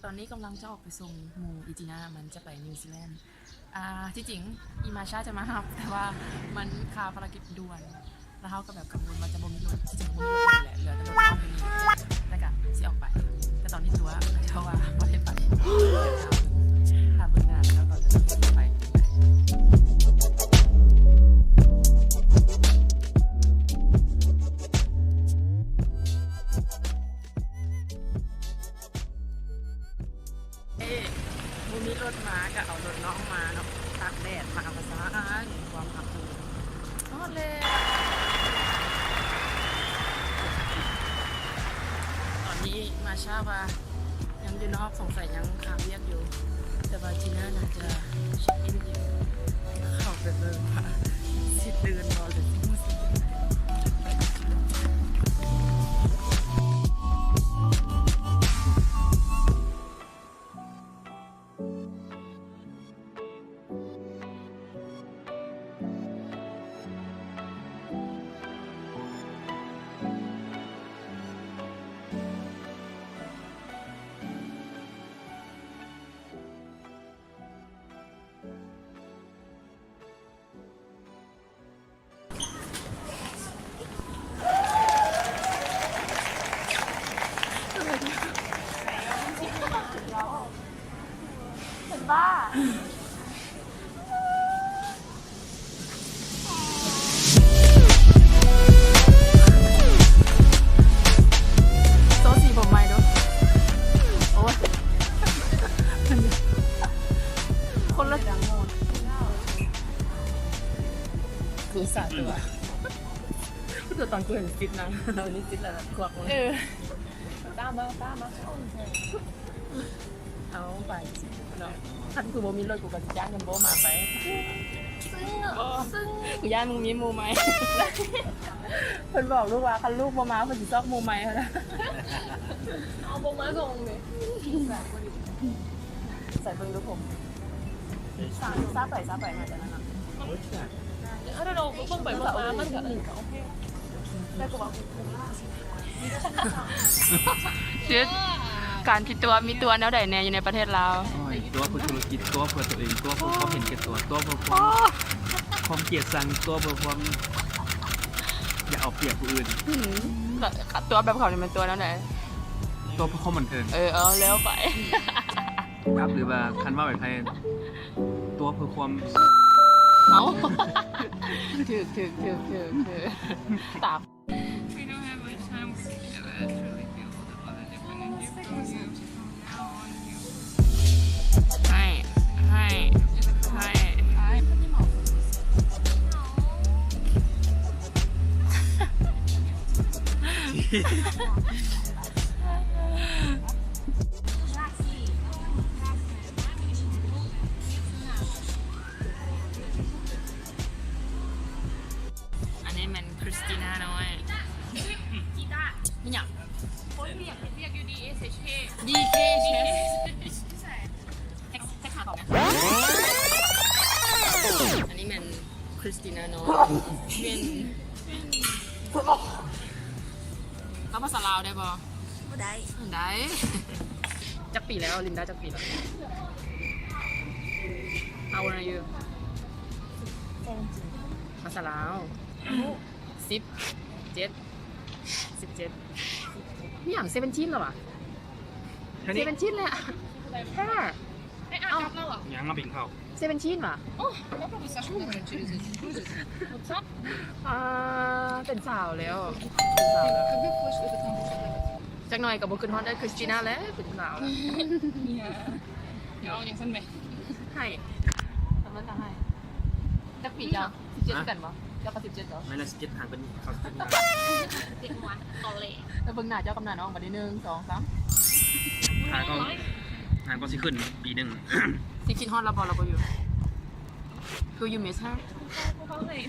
ຕອນນີ້ກຳລັງຈະອອກໄປສົ່ງໝູ່ ອີຈີນາ ມັນຈະໄປນິວຊີແລນ. ອ່າ ທີ່ຈິງອີມາຊາຈະມາຮັບ ແຕ່ວ່າມັນຄາພາລະກິດດ່ວນ ແລ້ວເຮົາກໍແບບກັງວົນວ່າຈະບໍ່ມີລົດ ທີ່ຈິງກໍບໍ່ມີລົດຢູ່ແຫຼະ ເຫຼືອແຕ່ລົດນ້ອງຢູ່ນີ້ ແລ້ວກໍຊິອອກໄປ. ແຕ່ຕອນນີ້ຕົວະ ເພາະວ່າບໍ່ໄດ້ໄປ ຖ້າເບິ່ງໜ້າແລ້ວຕອນຈະໄປ. ເອີ ບໍ່ມີລົດມາ ກະເອົາລົດນ້ອງມາເນາະ ຕາກແດດມາ ປະສານຄວາມຮັກເພິ່ນ. ຮອດແລ້ວ ຕອນນີ້ມາຊາວ່າຍັງຢູ່ນອກ ສົງໄສຍັງຄາວຽກຢູ່ ແຕ່ວ່າຈີນາໜ້າຈະເຊັກອິນຢູ່. ເຂົ້າໄປເບິ່ງວ່າຊິຕື່ນບໍ່ ຫຼືຊິຮູ້ສຶກຈັ່ງໃດ. ເປັນບ້າ. ໂຊສີຜົມໃໝ່ດູ. ໂອ້ຍ ຄົນລະ ຄືສາຕົວ ຄືຕອນກູເຫັນຟິດນາງ ເຮົານີ້ຟິດລະຄວັກ. ເອີ ຕາມມາ ຕາມມາ. ເອົາໄປເນາະ ຄັນກູບໍ່ມີລົດ ກູກໍຊິຈ້າງແຮມໂບມາໄປ. ຊຶ່ງ ຊຶ່ງ ກູຢ້ານມຶງມີໝູ່ໃໝ່. ເພິ່ນບອກລູກວ່າ ຄັນລູກບໍ່ມາ ເພິ່ນຊິຊອກໝູ່ໃໝ່ຫັ້ນນະ. ເອົາບໍ່ມາສົ່ງເດ. ໃສ່ເບິ່ງດູຜົມ. ຊາ ຊາໄປ ຊາໄປ ມາຈາກນັ້ນນະ. I don't know ເບິ່ງໄປເບິ່ງມາມັນກໍ ໂອເຄ ແຕ່ກໍວ່າ ຊິດ ການທີ່ຕົວະ ມີຕົວະແນວໃດແດ່ຢູ່ໃນປະເທດລາວ? ໂອ້ຍ ຕົວະເພື່ອທຸລະກິດ ຕົວະເພື່ອຕົວເອງ ຕົວະເພື່ອຄວາມເຫັນແກ່ຕົວ ຕົວະເພື່ອຄວາມ ຄວາມກຽດຊັງ ຕົວະເພື່ອຄວາມຢາກເອົາປຽບຜູ້ອື່ນ. ອືມ ຕົວະແບບເຂົານີ້ແມ່ນຕົວະແນວໃດ? ຕົວະເພື່ອຄວາມບັນເທີງ. ເອີ ເອົາແລ້ວໄປ. ຄັບ ຫຼືວ່າຄັນເວົ້າແບບໄທ ຕົວະເພື່ອຄວາມ ເອົາ ຖືກ ຖືກ ຖືກ ຖືກ ຖືກ ຕາມ. We don't have much time together. I truly feel all the positive energy from you from now on. You ໃຫ້ ໃຫ້ ໃຫ້ ອັນນີ້ແມ່ນຄຣິສຕິນານ້ອຍ. ອີ່ຫຍັງ? ຄົນວຽກ ວຽກຢູ່ ດີເອສເອັດເຄ ດີເຄ ອັນນີ້ແມ່ນ ຄຣິສຕິນານ້ອຍ ເປັນ ເວົ້າພາສາລາວໄດ້ບໍ່? ບໍ່ໄດ້. ໄດ້. ຈັກປີແລ້ວ? ລິນດາຈັກປີແລ້ວ? How old are you? Seventeen. ພາສາລາວ. ສິບເຈັດ ສິບເຈັດ ອີ່ຫຍັງ ເຊເວັນທີນແລ້ວຫວາ? ເຊເວັນທີນແລ້ວ ແທ້. ຍັງມາເປັນເຂົ້າ ເຊເວັນທີນຫວາ? ອ່າ ເປັນສາວແລ້ວ ເປັນສາວແລ້ວ. ຈັກໜ່ອຍກໍບໍ່ຄຶດຮອດໄດ້ຄຣິສຕິນາແລ້ວ ເປັນສາວແລ້ວ. ເອົາຫຍັງຊັ້ນແມ? ໃຫ້ ສຳລັບກໍໃຫ້. ຈັກປີເຈົ້າ? ສິບເຈັດຄືກັນບໍ່? ເຈົ້າກໍສິບເຈັດບໍ່? ແມ່ນລະ ສິບເຈັດ ຫ່າງເປັນເຂົາສິບເຈັດປີ. ເຈັດວັນ ຕອນແລກ. ແລ້ວເບິ່ງໜ້າເຈົ້າກັບໜ້ານ້ອງບັດນີ້ ໜຶ່ງ ສອງ ສາມ. ຫາກໍ ຫາກໍຊິຂຶ້ນປີໜຶ່ງ. ຊິຄິດຮອດລາວບໍ່? ລາວບໍ່ຢູ່. Do you miss her? ບໍ່ເລີຍ.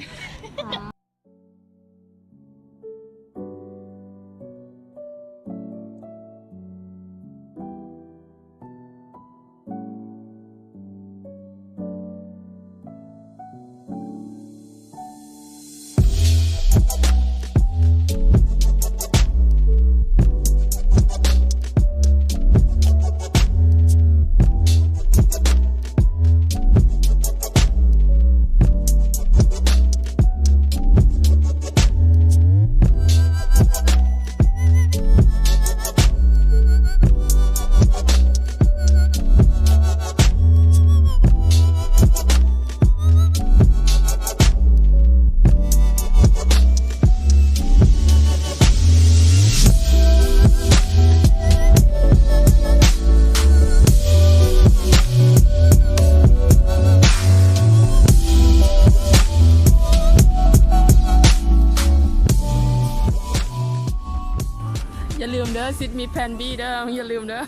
ຢ່າລືມເດີ ຊິດມີແພນບີເດີ ຢ່າລືມເດີ.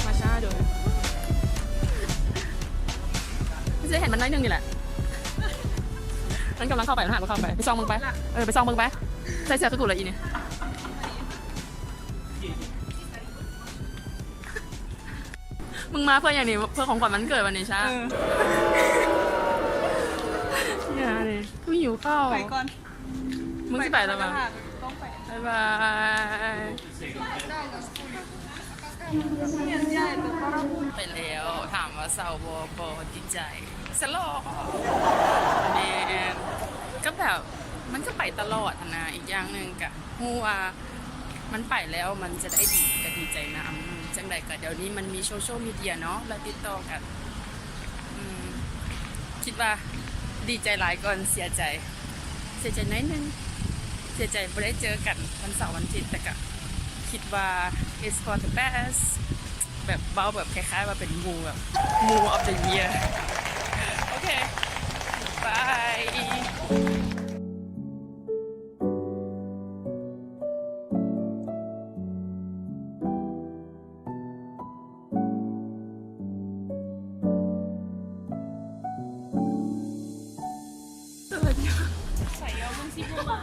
ມາຊ້າໂດຍ ຊິເຫັນມັນໜ້ອຍໜຶ່ງນີ້ແຫຼະ ມັນກຳລັງເຂົ້າໄປ ມັນຫາບໍ່ເຂົ້າໄປ ໄປສ່ອງເບິ່ງໄປ ເອີ ໄປສ່ອງເບິ່ງໄປ ໃສ່ເສື້ອຄືກູແລ້ວອີນີ້. ມຶງມາເພື່ອຫຍັງນີ້? ເພື່ອຂອງຂວັນວັນເກີດວັນນີ້ຊາ. ເອີ ຢ່າເດ ກູຫິວເຂົ້າ. ໄປກ່ອນ. ມຶງຊິໄປແລ້ວຫວາ? ຕ້ອງໄປ. ບາຍບາຍ. ໄປແລ້ວ. ຖາມວ່າເສົ້າບໍ່? ບໍ່. ດີໃຈ. ສະຫຼອງ. ແມ່ນ. ກໍແບບ ມັນກໍໄປຕະຫຼອດຫັ້ນນະ. ອີກຢ່າງໜຶ່ງກໍ ຮູ້ວ່າມັນໄປແລ້ວມັນຈະໄດ້ດີ ກໍດີໃຈນຳ. ຈັ່ງໃດກໍດຽວນີ້ມັນມີໂຊຊຽວມີເດຍເນາະ ແລະ ຕິດຕໍ່ກັນ. ອືມ ຄິດວ່າດີໃຈຫຼາຍກ່ອນເສຍໃຈ. ເສຍໃຈໜ້ອຍໜຶ່ງ ເສຍໃຈບໍ່ໄດ້ເຈີກັນວັນເສົາວັນອາທິດ ແຕ່ກໍຄິດວ່າ it's for the best. ແບບເວົ້າແບບຄ້າຍໆວ່າເປັນໝູ່ ແບບ Moo of the Year. ໂອເຄ ບາຍ. ໃສ່ເອົາມັນຊິບໍ່ມາ.